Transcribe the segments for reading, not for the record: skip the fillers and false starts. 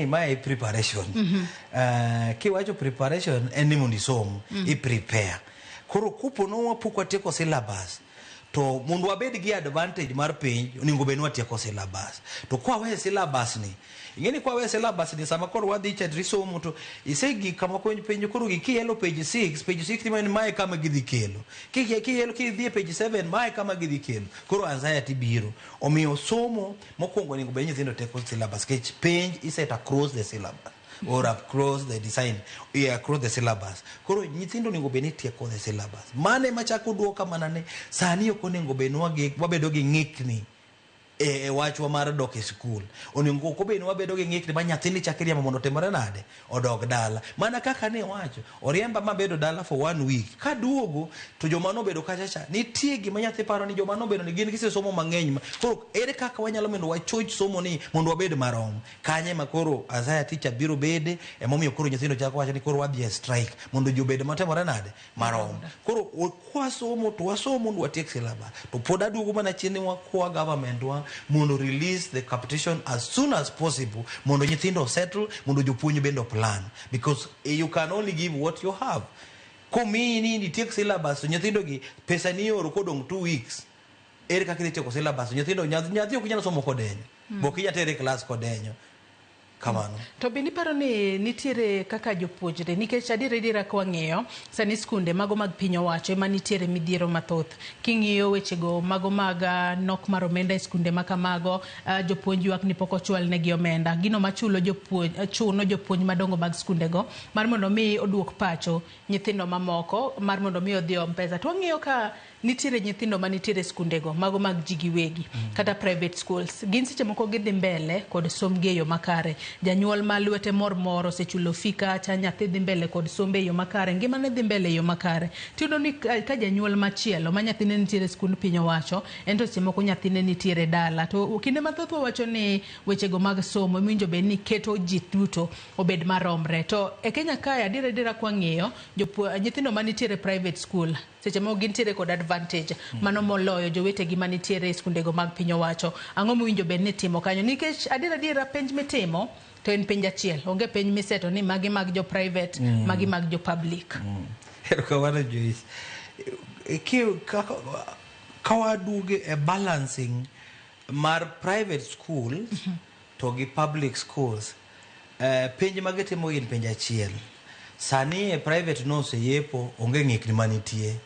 ni mae preparation. Kiwacho preparation en ni mondo isom, i prepare. Koro kopo no wapok watieko syllabus, to mondo wabed gi advantage mar penj, onego bed ni watieko syllabus. To kwawe syllabus ni, ing'e ni kwawe syllabus ni, sama koro wadhi cha risomo to isegik kama penj koro gi kielo page 6, page 6 ni mae kama gidhi kelo, kielo kidhi e page 7, mae kama gidhi kelo, koro anxiety biro. Omiyo somo mokwongo onego bed ni nyithindo tieko syllabus, nikech penj iset across the syllabus or across the design, yeah, across the syllabus. Koro nyithindo onego bed ni tieko the syllabus. Mane machako duoka mana ni sani ok onego bed ni wabedo gi ng'ikni e wachwa mar dok e skul. Onego ok obed ni wabedo gi ng'ikni ma nyathini chak riembo mondo otimore nade, odog dala. Mana kaka ne wacho, oriemba mabedo dala for one week, kaduogo to joma nobedo kacha cha nitie gima nyathi paro ni joma nobedo ni gin gisesomo mang'eny koro ere kaka wanyalo mondo wachoch somo ni mondo wabed marom kanye ma koro anxiety cha biro bede. Emomiyo koro nyithindo chako wacho ni koro wadhi e strike mondo ji obed matimore nade, marom. Koro kwasomo to wasom mondo watiek syllabus. To pod aduogo mana chien ni wakwa government wa mondo release the capitation as soon as possible, mondo nyithindo settle, mondo jopuonj bende plan, because you can only give what you have. Komiyi ni itiek syllabus, to nyithindo gi pesa ni ioro kodong' 2 weeks, ere kaka idhi tieko syllabus? Nyithindo, nyathi ok nyal somo kodenyo, bo ok inyal tere e klas kodenyo kamano. To bende iparo ni nitiere kaka jopuonjre, nikech adier adiera ka wang'iyo sani skunde mago mag piny owacho ema nitiere midhiero mathoth. King'iyo wechego mago mag nok mar omenda e skunde ma kamago, jopuonj ywak ni pok ochwal negi omenda. Gino machulo jopuonj, chuno jopuonj madongo mag skundego mar mondo mi oduok pacho nyithindo mamoko mar mondo mi odhi om pesa. To wang'iyo ka nitiere nyithindo manitiere e skundego mago mag ji giwegi kata private schools, gin seche moko gidhi mbele kod sombgi e yo makare. Janyuol ma lwete mor mor osechulo fee kacha, nyathi dhi mbele kod sombe e yo makare, ngimane dhi mbele e yo makare. Tiyudo ni ka janyuol machielo ma nyathine nitiere e skund piny owacho, en to seche moko nyathine nitiere dala. To kinde mathoth wawacho ni wechego mag somo emiwinjo bed ni keto ji duto obed maromre. To e Kenya kae, adier adiera, kwang'iyo nyithindo manitiere private school seche moko gintiere kod advantage mano moloyo jowetegi manitiere e skundego mag piny owacho. Ang'o mowinjo bed ni itimo kanyo? Nikech adier adiera penj mitimo to en penj achiel, onge penj miseto ni magi mag jo private, magi mag jo public. Erokamano, Joyce. Ka waduogo e balancing mar private schools to gi public schools, penj ma gitimo gin penj achiel. Sani e private no oseyepo, onge ng'ikni manitie.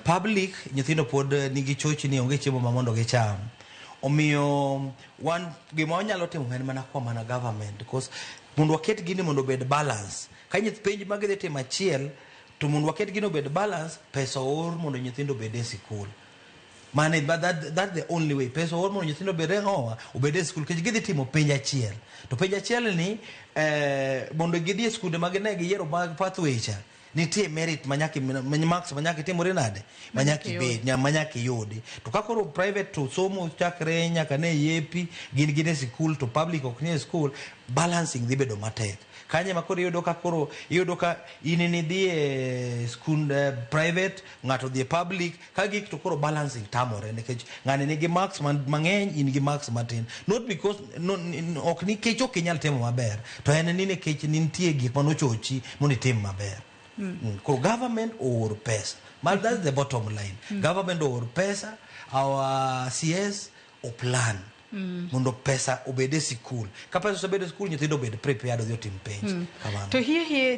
Public nyithindo pod nigi chochni, onge chiemo ma mondo gicham. Omiyo wan gima wanyalo timo en mana kwa mana government, because mondo waket gini mondo obed balance. Ka penj ma gidhi timo achiel, to mondo waket gino obed balance, pesa oor mondo nyithindo obed e sikul. Mane, but that's the only way. Pesa oor mondo nyithindo obed e ng'owa, obed e skul, nikech gidhi timo penj achiel. To penj achiel ni mondo gidhi e skunde ma ne giyiero mag pathway cha, nitie merit ma nyaka marks ma nyaka itimore nade, ma nyaka ibed, ma nyaka iyudi. To ka koro private to somo chakre nyaka ne yepi, gin e sikul, to public ok ni e skul, balancing dhi bedo matek. Kanyo ema koro iyudo ka koro iyudo ka in nidhi e skund private, ng'ato odhi e public, ka gik to koro balancing tamore, nikech ng'ani nigi marks mang'eny, in gi marks matin. Not because no, ok nikech ok inyal timo maber, to en ni nikech nitie gik manochochi mondo itim maber. Koro government oor pesa. But that's the bottom line. Government oor pesa, our CS oplan mondo pesa obed e sikul. Ka pesa osebedo e sikul, nyithindo obed prepared odhi otim penj. Kamano. To hie hie.